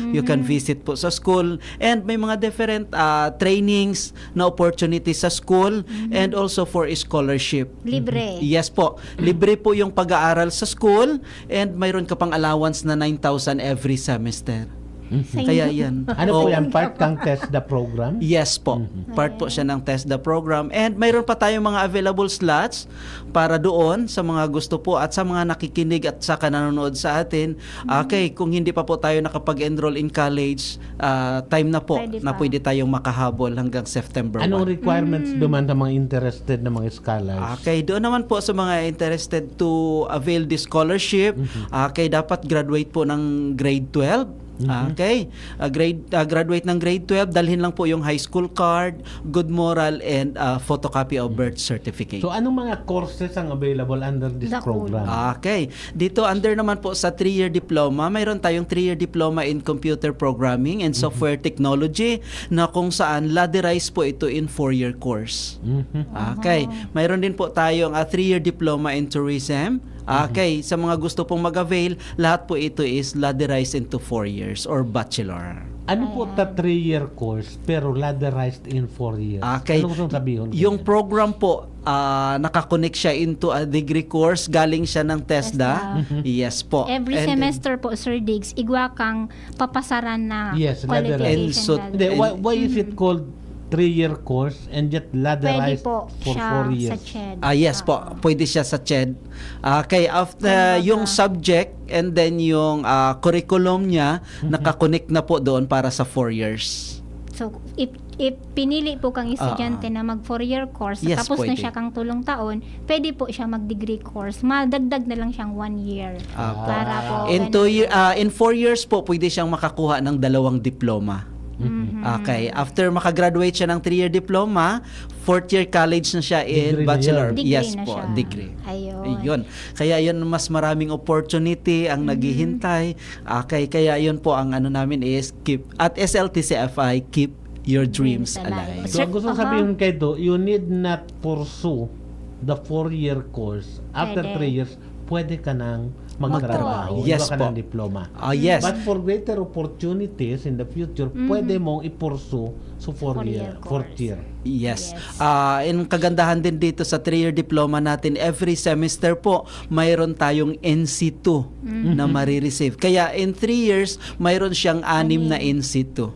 You can Mhm. visit po sa school. And may mga different ah, trainings na opportunities sa school, and also for scholarship. Libre. Yes po. Libre po yung pag-aaral sa school, and mayroon ka pang allowance na nine thousand every semester. Sa Kaya inyo. yan. Ano po Oo. yan? Part kang TESDA program? Yes po. Mhm. Part po Ayan. siya ng TESDA program. And mayroon pa tayong mga available slots para doon sa mga gusto po at sa mga nakikinig at saka nanonood sa atin. Okay, kung hindi pa po tayo nakapag-enroll in college, ah, time na po Pwede na pa. pwede tayong makahabol hanggang September Anong one. requirements duman sa mga interested na mga scholars? Okay, doon naman po sa mga interested to avail this scholarship, okay, dapat graduate po ng grade twelve. Okay, ah, grade, ah, graduate ng grade twelve, dalhin lang po yung high school card, good moral, and ah, photocopy of birth certificate. So, anong mga courses ang available under this Dakul. program? Okay. Dito, under naman po sa three-year diploma, mayroon tayong three-year diploma in computer programming and software technology, na kung saan ladderized po ito in four-year course. Mhm. Okay. Mayroon din po tayong ah, three-year diploma in tourism. Okay. Sa mga gusto pong mag-avail, lahat po ito is ladderized into four years or bachelor. Ano po ta three-year course pero ladderized in four years? Okay. Ano gustong sabihin ko Yung yan? program po, ah, nakakonect siya into a degree course. Galing siya ng TESDA. TESDA. Yes po. Every And then, semester po, Sir Diggs, igwa kang papasaran na Yes, ladderized. qualification And so, level. Hindi, why, why is it called three-year course and yet Pwede ladderized po for siya four sa years? CHED. Ah, yes po. Oo. Pwede siya sa CHED. Okay, after Kumbaga, yung subject and then yung ah, curriculum niya, nakakonect na po doon para sa four years. So, if, if pinili po kang estudyante Ah, ah. na mag four-year course, Yes, tapos na pwede. Siya kang tulong taon, pwede po siya mag-degree course. Madagdag na lang siyang one year. Apo. Para po In two ganun. year, ah, in four years po, pwede siyang makakuha ng dalawang diploma. Mhm. Okay. After makagraduate siya ng three-year diploma, fourth year college na siya in Degree na bachelor. yun. Degree Yes na po, siya. Degree. Ayun. Ayun. Kaya yun, mas maraming opportunity ang naghihintay. Okay, kaya yun po ang ano namin is keep, at S L T C F I, keep your dreams Dreams alive. alive. So, ang gusto Aha. sabihin kay Do, you need not pursue the four-year course. After Pwede. three years, pwede ka nang magtrabaho. Yes Iba ka po. ng diploma. Ah, yes. But for greater opportunities in the future, Mhm. pwede mong i-pursue sa four Four-year year, fourth course. year. Yes. Yes. Ah, yung kagandahan din dito sa three-year diploma natin, every semester po, mayroon tayong N C two Mhm. na marireceive. Kaya in three years, mayroon siyang anim na Anim. N C two.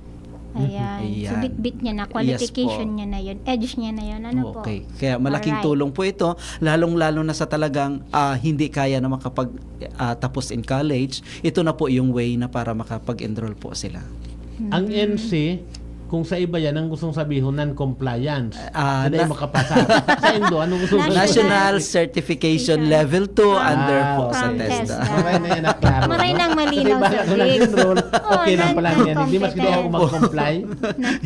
Ayan. So, Ayan. Bitbit niya na, Yes qualification po. niya na yun, edge niya na yun. Ano po? Okay. Kaya malaking Alright. Tulong po ito, lalong-lalo na sa talagang ah, hindi kaya na makapag ah, tapos in college. Ito na po yung way na para makapag-enroll po sila. Mhm. Ang N C, Kung sa iba yan, ang gustong sabihon, non-compliance. Ah, Hindi na- makapasa. Sa Indo, anong gusto mo? National National Certification Level two under Ah, po sa From TESDA. TESDA. Maray na yan ang klaro. Maray no? na ang malinaw, Kasi baka Sir kung Vic. nag-enroll, Oo, okay lang non- pala yan. Hindi maski di ako non-compliance. mag-comply.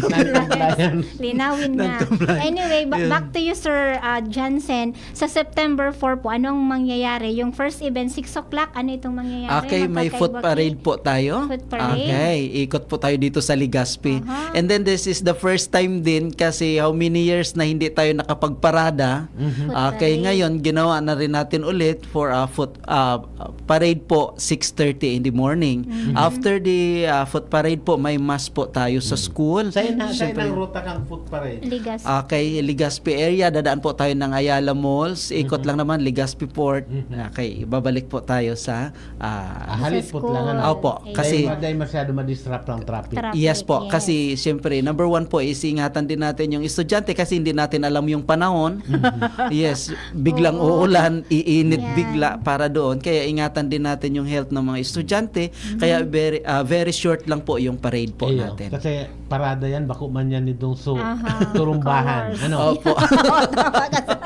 Non-compliance. Linawin nga. Non-compliance. Anyway, ba- Yeah. back to you, Sir uh, Jansen. Sa September four po, anong mangyayari? Yung first event, six o'clock. Ano itong mangyayari? Okay, may foot Magkakaiba parade ki- po tayo. Foot parade. Okay, ikot po tayo dito sa Legazpi. Aha. And then this is the first time din kasi how many years na hindi tayo nakapagparada. Foot Okay, parade. Ngayon ginawa na rin natin ulit for a foot uh, parade po six thirty in the morning. Mhm. After the uh, foot parade po, may mass po tayo sa school. Saan na, saan Siyempre, ang ruta kang foot parade? Ligas. Okay, Legazpi area, dadaan po tayo ng Ayala Malls, ikot lang naman, Legazpi Port. Mhm. Okay, babalik po tayo sa... ah, Ah, halipot school. lang, ano? Opo, Ayun. kasi... Dahil, dahil masyado madistract ang traffic. Traffic, Yes po, yes. Kasi siyempre, number one po is ingatan din natin yung estudyante kasi hindi natin alam yung panahon. Yes, biglang Oo. uulan, iinit Yan. bigla para doon. Kaya ingatan din natin yung health ng mga estudyante. Kaya very ah, very short lang po yung parade po Iyo, natin. Kasi parada yan, bako man yan nitong so, Aha, turumbahan. of course. Ano? Opo. Tama ka, sir.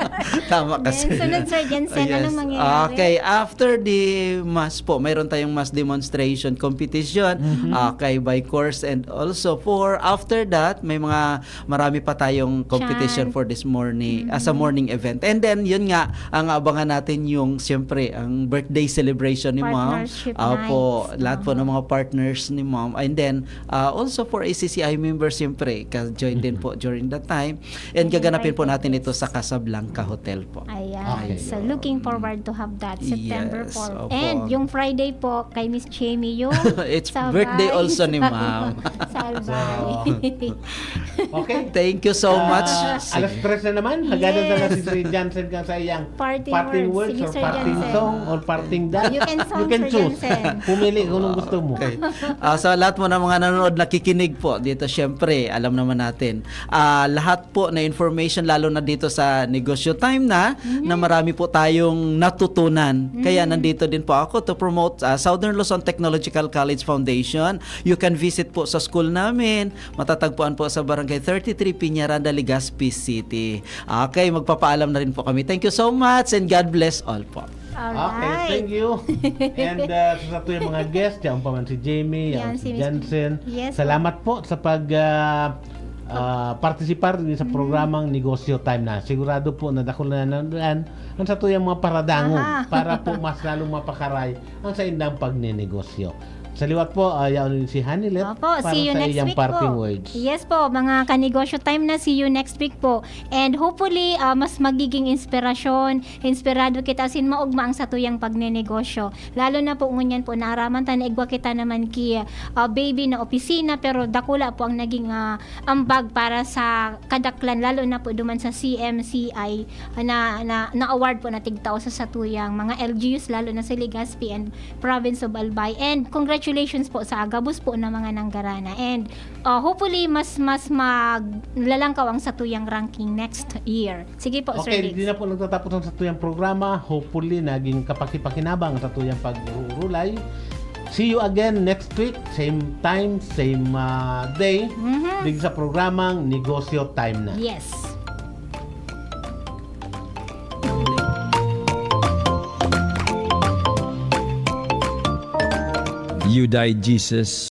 Tama kasi. Then, sunod, Sir Jensen, Yes. Anong mangyayari? Okay, after the mass po, mayroon tayong mass demonstration competition. Mhm. Okay, by course and also for after that, may mga marami pa tayong competition Chant. for this morning, Mhm. as a morning event. And then, yun nga, ang abangan natin yung, siyempre, ang birthday celebration ni Ma'am. Partnership Opo, nights. lahat po Aha. ng mga partners ni Ma'am. And then, uh, also for A C C I members, siyempre, ka-join din Mhm. po during that time. And Yung gaganapin po birthday natin ito cakes. Sa Casablanca Hotel po. Ayan. Okay. So, looking forward to have that September Yes, four. opo. And yung Friday po, kay Miss Jamie yung It's sa birthday bay. Also ni Ma'am. Sa bay. Okay. Thank you so Ah, much. Alas tres na naman. Hagadan na lang si Yes. Sir Jansen ka sa iyang Parting parting words. words Sige, or Sir parting Jansen. Song or parting dance. You can song, You can Sir choose. Jansen. Pumili kung anong gusto mo. Okay. Ah, sa lahat mo ng mga nanonood, nakikinig po dito, syempre, alam naman natin. Ah, lahat po na information, lalo na dito sa Negosyo Time na, na marami po tayong natutunan. Kaya nandito din po ako to promote ah, Southern Luzon Technological College Foundation. You can visit po sa school namin. Matatagpuan po sa Barangay thirty-three Peñaranda, Legazpi City. Okay, magpapaalam na rin po kami. Thank you so much and God bless all po. Alright. Okay, thank you. And uh, sa satuyang mga guest, yaon pa man si Jamie, Yan, yaon si si Miss Jansen. Yes, Salamat po sa pag ah, ah, partisipar din sa programang Negosyo Time na. Sigurado po na dakul na nanonood ang satuyang mga paradango Aha. Para po mas lalong mapakaray ang saindang pagnenegosyo. Sa liwat po, uh, yaon si Hanilet Opo, para see you sa next iyang week parting po. Words. Yes po, mga kanegosyo time na, see you next week po. And hopefully, ah, mas magiging inspirasyon, inspirado kita asin maugma ang satuyang pagnenegosyo. Lalo na po ngunyan po, naaraman ta na igwa kita naman ki ah, baby na opisina, pero dakula po ang naging ah, ambag para sa kadaklan, lalo na po duman sa C M C I ah, na, na, na-award po na tigtao sa satuyang mga L G Us, lalo na sa Legazpi and Province of Albay. And congratulations po sa gabos po na mga nanggarana. And uh, hopefully, mas mas maglalangkaw ang satuyang ranking next year. Sige po, Sir Okay, Diggs. Di na po nagtatapos ang satuyang programa. Hopefully, naging kapakipakinabang ang satuyang pag-uurulay. See you again next week, same time, same uh, day, Mhm. Digdi sa programang Negosyo Time na. Yes. You died, Jesus.